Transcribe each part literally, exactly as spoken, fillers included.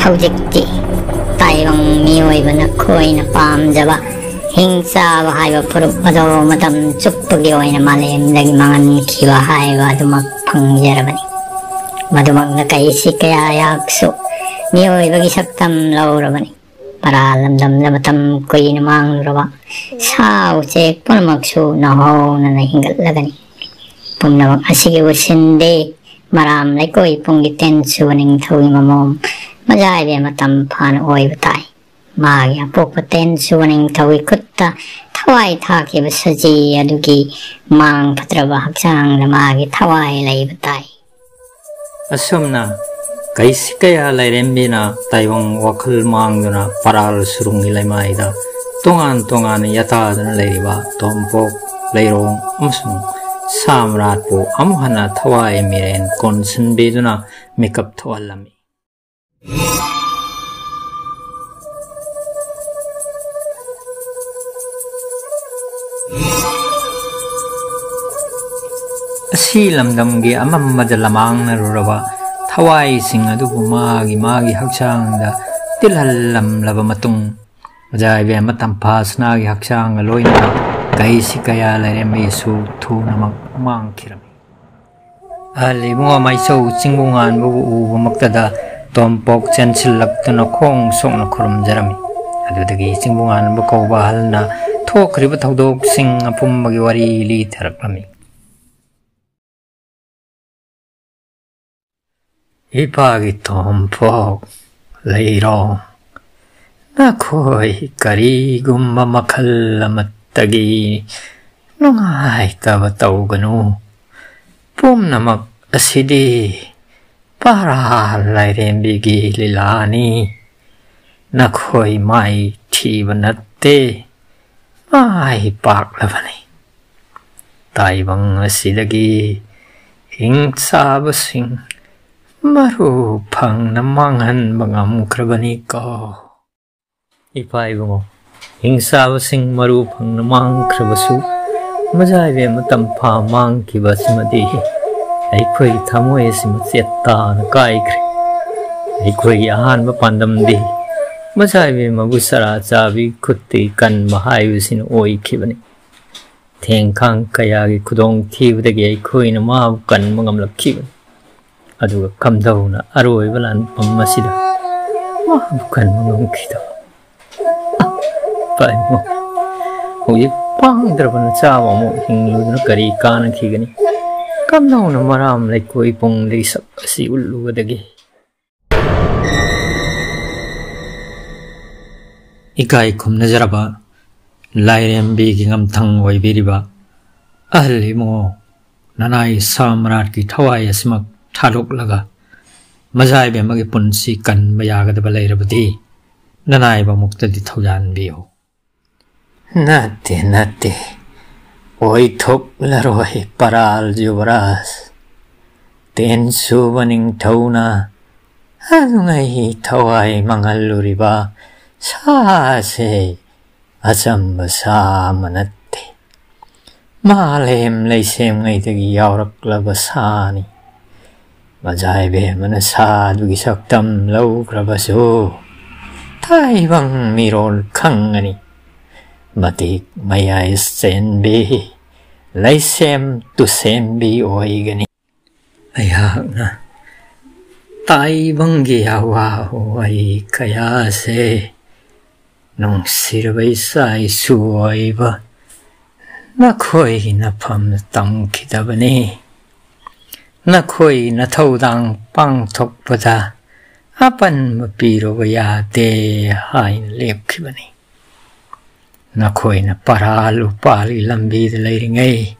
ꯍꯧꯖꯤꯛꯇꯤ ꯇꯥꯏꯕꯪ ꯃꯤꯑꯣꯏꯕꯅ ꯈꯣꯏꯅ ꯄꯥꯝꯖꯕ ꯍꯤꯡ ꯆꯥꯕ ꯍꯥꯏꯕ ꯐꯨꯔꯨꯞ ꯑꯗꯣ ꯃꯇꯝ ꯆꯨꯞꯄꯒꯤ ꯑꯣꯏꯅ ꯃꯥꯂꯦꯝꯗꯒꯤ ꯃꯥꯡꯍꯟꯈꯤꯕ ꯍꯥꯏꯕ ꯑꯗꯨꯃꯛ ꯐꯪꯖꯔꯕꯅꯤ꯫ ꯃꯗꯨꯃꯛꯅ ꯀꯩꯁꯤ ꯀꯌꯥ ꯌꯥꯛꯁꯨ ꯃꯤꯑꯣꯏꯕꯒꯤ ꯁꯛꯇꯝ ꯂꯧꯔꯕꯅꯤ꯫ ꯄꯔꯥ ꯂꯝꯗꯝꯗ ꯃꯇꯝ ꯀꯨꯏꯅ ꯃꯥꯡꯂꯨꯔꯕ ꯁꯥ ꯎꯆꯦꯛ ꯄꯨꯝꯅꯃꯛꯁꯨ ꯅꯧꯍꯧꯅꯅ ꯍꯤꯡꯒꯠꯂꯒꯅꯤ꯫ ꯄꯨꯝꯅꯃꯛ ꯑꯁꯤꯒꯤ ꯎꯁꯤꯟꯗꯦ ꯃꯔꯥꯝ ꯂꯩꯀꯣꯏ ꯄꯨꯡꯒꯤ ꯇꯦꯟ ꯁꯨꯕ ꯅꯤꯡꯊꯧꯒꯤ ꯃꯃꯣꯝ ꯃꯖꯥꯏꯕꯤ ꯃꯇꯝ ꯐꯥꯅ ꯑꯣꯏꯕ ꯇꯥꯏ꯫ ꯃꯥꯒꯤ ꯑꯄꯣꯛꯄ ꯇꯦꯟ ꯁꯨꯕ ꯅꯤꯡꯊꯧꯒꯤ ꯈꯨꯠꯇ ꯊꯋꯥꯏ ꯊꯥꯈꯤꯕ ꯁꯖꯤ ꯑꯗꯨꯒꯤ ꯃꯥꯡ ꯐꯠꯇ꯭ꯔꯕ ꯍꯛꯆꯥꯡꯗ ꯃꯥꯒꯤ ꯊꯋꯥꯏ ꯂꯩꯕ ꯇꯥꯏ꯫ ꯑꯁꯨꯝꯅ ꯀꯩꯁꯤ ꯀꯌꯥ ꯂꯥꯏꯔꯦꯝꯕꯤꯅ ꯇꯥꯏꯕꯪ ꯋꯥꯈꯜ ꯃꯥꯡꯗꯨꯅ ꯄꯔꯥꯜ ꯁꯨꯔꯨꯡꯒꯤ ꯂꯩꯃꯥꯏꯗ ꯇꯣꯉꯥꯟ ꯇꯣꯉꯥꯟꯅ ꯌꯥꯇꯥꯗꯨꯅ ꯂꯩꯔꯤꯕ ꯇꯣꯝꯄꯣꯛ, ꯂꯩꯔꯣꯡ ꯑꯃꯁꯨꯡ ꯁꯥ ꯃꯔꯥꯠꯄꯨ ꯑꯃꯨꯛ ꯍꯟꯅ ꯊꯋꯥꯏ ꯃꯤꯔꯦꯟ ꯀꯣꯟꯁꯤꯟꯕꯤꯗꯨꯅ ꯃꯤꯀꯞ ꯊꯣꯛꯍꯜꯂꯝꯃꯤ꯫ ꯑꯁꯤ ꯂꯝꯗꯝꯒꯤ ꯑꯃꯝꯕꯗ ꯂꯃꯥꯡꯅꯔꯨꯔꯕ ꯊꯋꯥꯏꯁꯤꯡ ꯑꯗꯨꯕꯨ ꯃꯥꯒꯤ ꯃꯥꯒꯤ ꯍꯛꯆꯥꯡꯗ ꯇꯤꯜꯍꯜꯂꯝꯂꯕ ꯃꯇꯨꯡ, ꯑꯣꯖꯥ ꯏꯕꯦꯝꯃ ꯇꯝꯐꯥꯁꯅꯥꯒꯤ ꯍꯛꯆꯥꯡꯒ ꯂꯣꯏꯅꯅ ꯀꯩꯁꯤ ꯀꯌꯥ ꯂꯥꯏꯔꯦꯝꯕꯤꯁꯨ ꯊꯨꯅꯃꯛ ꯃꯥꯡꯈꯤꯔꯝꯃꯤ꯫ ꯑꯍꯜ ꯏꯕꯨꯡꯉꯣ ꯃꯥꯏꯆꯧ ꯆꯤꯡꯕꯨ ꯉꯥꯟꯕꯕꯨ ꯎꯕꯃꯛꯇꯗ ꯇꯣꯝꯄꯣꯛ ꯆꯦꯟꯁꯤꯜꯂꯛꯇꯨꯅ ꯈꯣꯡ ꯁꯣꯛꯅ ꯈꯨꯔꯨꯝꯖꯔꯝꯃꯤ꯫ ꯑꯗꯨꯗꯒꯤ ꯆꯤꯡꯕꯨ ꯉꯥꯟꯕ ꯀꯧꯕ ꯑꯍꯜꯅ ꯊꯣꯛꯈ꯭ꯔꯤꯕ ꯊꯧꯗꯣꯛꯁꯤꯡ ꯑꯄꯨꯝꯕꯒꯤ ꯋꯥꯔꯤ ꯂꯤꯊꯔꯛꯂꯝꯃꯤ꯫ ꯏꯄꯥꯒꯤ ꯇꯣꯝꯄꯣꯛ ꯂꯩꯔꯣ, ꯅꯈꯣꯏ ꯀꯔꯤꯒꯨꯝꯕ ꯃꯈꯜ ꯑꯃꯠꯇꯒꯤ ꯅꯨꯡꯉꯥꯏꯇꯕ ꯇꯧꯒꯅꯨ꯫ ꯄꯨꯝꯅꯃꯛ ꯑꯁꯤꯗꯤ ꯄꯔꯥ ꯂꯥꯏꯔꯦꯝꯕꯤꯒꯤ ꯂꯤꯂꯥꯅꯤ꯫ ꯅꯈꯣꯏ ꯃꯥꯏ ꯊꯤꯕ ꯅꯠꯇꯦ, ꯃꯥꯏ ꯄꯥꯛꯂꯕꯅꯤ꯫ ꯇꯥꯏꯕꯪ ꯑꯁꯤꯗꯒꯤ ꯍꯤꯡꯆꯥꯕꯁꯤꯡ ꯃꯔꯨ ꯐꯪꯅ ꯃꯥꯡꯍꯟꯕ ꯉꯝꯈ꯭ꯔꯕꯅꯤꯀꯣ꯫ ꯏꯄꯥ ꯏꯕꯨꯡꯉꯣ, ꯍꯤꯡꯆꯥꯕꯁꯤꯡ ꯃꯔꯨ ꯐꯪꯅ ꯃꯥꯡꯈ꯭ꯔꯕꯁꯨ, ꯃꯖꯥ ꯏꯕꯦꯝꯃ ꯇꯝꯐꯥ ꯃꯥꯡꯈꯤꯕ ꯑꯁꯤꯃꯗꯤ ꯑꯩꯈꯣꯏꯒꯤ ꯊꯃꯣꯏ ꯑꯁꯤ ꯃꯆꯦꯠ ꯇꯥꯅ ꯀꯥꯏꯈ꯭ꯔꯦ꯫ ꯑꯩꯈꯣꯏꯒꯤ ꯑꯍꯥꯟꯕ ꯄꯥꯟꯗꯝꯗꯤ ꯃꯖꯥ ꯏꯕꯦꯝꯃꯕꯨ ꯆꯔꯥ ꯆꯥꯕꯤ ꯈꯨꯠꯇꯤ ꯀꯟꯕ ꯍꯥꯏꯕꯁꯤꯅ ꯑꯣꯏꯈꯤꯕꯅꯤ꯫ ꯊꯦꯡꯈꯥꯡ ꯀꯌꯥꯒꯤ ꯈꯨꯗꯣꯡꯊꯤꯕꯗꯒꯤ ꯑꯩꯈꯣꯏꯅ ꯃꯥꯕꯨ ꯀꯟꯕ ꯉꯝꯂꯛꯈꯤꯕꯅꯤ꯫ ꯑꯗꯨꯒ ꯀꯝꯗꯧꯅ ꯑꯔꯣꯏꯕ ꯂꯥꯟꯐꯝ ꯑꯁꯤꯗ ꯃꯥꯕꯨ ꯀꯟꯕ ꯉꯝꯈꯤꯗꯕ? ꯏꯄꯥ ꯏꯕꯨꯡꯉꯣ, ꯍꯧꯖꯤꯛ ꯄꯥꯡꯗ꯭ꯔꯕ ꯅꯆꯥꯕꯨ ꯑꯃꯨꯛ ꯍꯤꯡꯂꯨꯗꯨꯅ ꯀꯔꯤ ꯀꯥꯟꯅꯈꯤꯒꯅꯤ? ꯀꯝꯗꯧꯅ ꯃꯔꯥꯝ ꯂꯩꯀꯣꯏ ꯄꯨꯡꯗꯒꯤ ꯁꯛ ꯑꯁꯤ ꯎꯠꯂꯨꯒꯗꯒꯦ? ꯏꯀꯥꯏ ꯈꯨꯝꯅꯖꯔꯕ ꯂꯥꯏꯔꯦꯝꯕꯤꯒꯤ ꯉꯝꯊꯪ ꯑꯣꯏꯕꯤꯔꯤꯕ ꯑꯍꯜ ꯏꯕꯨꯡꯉꯣ, ꯅꯅꯥꯏ ꯁꯥꯝꯔꯥꯠꯀꯤ ꯊꯋꯥꯏ ꯑꯁꯤꯃꯛ ꯊꯥꯗꯣꯛꯂꯒ ꯃꯖꯥ ꯏꯕꯦꯝꯃꯒꯤ ꯄꯨꯟꯁꯤ ꯀꯟꯕ ꯌꯥꯒꯗꯕ ꯂꯩꯔꯕꯗꯤ ꯅꯅꯥꯏꯕ ꯃꯨꯛꯇꯗꯤ ꯊꯧꯖꯥꯟꯕꯤꯌꯨ꯫ ꯅꯠꯇꯦ, ꯅꯠꯇꯦ, ꯑꯣꯏꯊꯣꯛꯂꯔꯣꯏ ꯄꯔꯥꯜ ꯌꯨꯕꯔꯥꯖ꯫ ꯇꯦꯟ ꯁꯨꯕ ꯅꯤꯡꯊꯧꯅ ꯑꯗꯨꯉꯩ ꯊꯋꯥꯏ ꯃꯥꯡꯍꯜꯂꯨꯔꯤꯕ ꯁꯥꯁꯦ ꯑꯆꯝꯕ ꯁꯥ ꯑꯃ ꯅꯠꯇꯦ꯫ ꯃꯥꯂꯦꯝ ꯂꯩꯁꯦꯝꯉꯩꯗꯒꯤ ꯌꯥꯎꯔꯛꯂꯕ ꯁꯥꯅꯤ꯫ ꯃꯖꯥ ꯏꯕꯦꯝꯃꯅ ꯁꯥꯗꯨꯒꯤ ꯁꯛꯇꯝ ꯂꯧꯈ꯭ꯔꯕꯁꯨ ꯇꯥꯏꯕꯪ ꯃꯤꯔꯣꯜ ꯈꯪꯒꯅꯤ꯫ ꯃꯇꯤꯛ ꯃꯌꯥꯏ ꯆꯦꯟꯕꯤ, ꯂꯩꯁꯦꯝ ꯇꯨꯁꯦꯝꯕꯤ ꯑꯣꯏꯒꯅꯤ꯫ ꯑꯩꯍꯥꯛꯅ ꯇꯥꯏꯕꯪꯒꯤ ꯑꯋꯥ ꯋꯥꯍꯩ ꯀꯌꯥꯁꯦ ꯅꯨꯡꯁꯤꯔꯕ ꯏꯆꯥ ꯏꯁꯨ ꯑꯣꯏꯕ ꯅꯈꯣꯏꯒꯤ ꯅꯐꯝꯗ ꯇꯝꯈꯤꯗꯕꯅꯤ꯫ ꯅꯈꯣꯏꯅ ꯊꯧꯗꯥꯡ ꯄꯥꯡꯊꯣꯛꯄꯗ ꯑꯄꯟꯕ ꯄꯤꯔꯨꯕ ꯌꯥꯗꯦ ꯍꯥꯏꯅ ꯂꯦꯞꯈꯤꯕꯅꯤ꯫ ꯅꯈꯣꯏꯅ ꯄꯔꯥ ꯂꯨꯄꯥꯒꯤ ꯂꯝꯕꯤꯗ ꯂꯩꯔꯤꯉꯩ,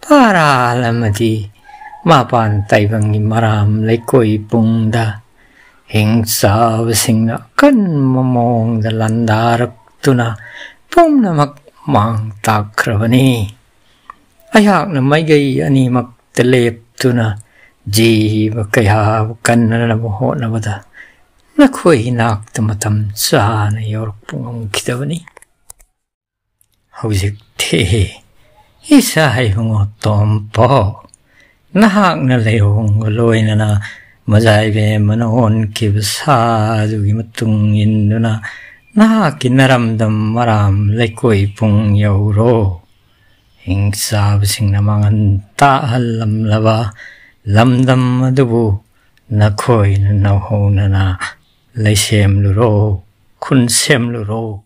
ꯄꯔꯥꯜ ꯑꯃꯗꯤ ꯃꯄꯥꯟ ꯇꯥꯏꯕꯪꯒꯤ ꯃꯔꯥꯝ ꯂꯩꯀꯣꯏ ꯄꯨꯡꯗ ꯍꯤꯡꯆꯥꯕꯁꯤꯡꯅ ꯑꯀꯟꯕ ꯃꯑꯣꯡꯗ ꯂꯥꯟꯗꯥꯔꯛꯇꯨꯅ ꯄꯨꯝꯅꯃꯛ ꯃꯥꯡ ꯇꯥꯛꯈ꯭ꯔꯕꯅꯤ꯫ ꯑꯩꯍꯥꯛꯅ ꯃꯥꯏꯀꯩ ꯑꯅꯤꯃꯛ ꯃꯥꯏꯌꯣꯛꯇ ꯂꯦꯞꯇꯨꯅ ꯖꯤꯕ ꯀꯌꯥꯕꯨ ꯀꯟꯅꯅꯕ ꯍꯣꯠꯅꯕꯗ ꯅꯈꯣꯏ ꯏꯅꯥꯛꯇ ꯃꯇꯝ ꯆꯥꯅ ꯌꯧꯔꯛꯄ ꯉꯝꯈꯤꯗꯕꯅꯤ꯫ ꯍꯧꯖꯤꯛꯇꯤ ꯏꯁꯥ ꯏꯕꯨꯡꯉꯣ ꯇꯣꯝꯄꯣ, ꯅꯍꯥꯛꯅ ꯂꯩꯔꯣꯡꯒ ꯂꯣꯏꯅꯅ ꯃꯖꯥꯏꯕꯦꯝꯃꯅ ꯑꯣꯟꯈꯤꯕ ꯁꯥꯗꯨꯒꯤ ꯃꯇꯨꯡ ꯏꯟꯗꯨꯅ ꯅꯍꯥꯛꯀꯤ ꯅꯔꯝꯗꯝ ꯃꯔꯥꯝ ꯂꯩꯀꯣꯏ ꯄꯨꯡ ꯌꯧꯔꯣ꯫ ꯍꯤꯡꯆꯥꯕꯁꯤꯡꯅ ꯃꯥꯡꯍꯟ ꯇꯥꯛꯍꯜꯂꯝꯂꯕ ꯂꯝꯗꯝ ꯑꯗꯨꯕꯨ ꯅꯈꯣꯏꯅ ꯅꯧꯍꯧꯅꯅ ꯂꯩꯁꯦꯝꯂꯨꯔꯣ, ꯈꯨꯟ ꯁꯦꯝꯂꯨꯔꯣ꯫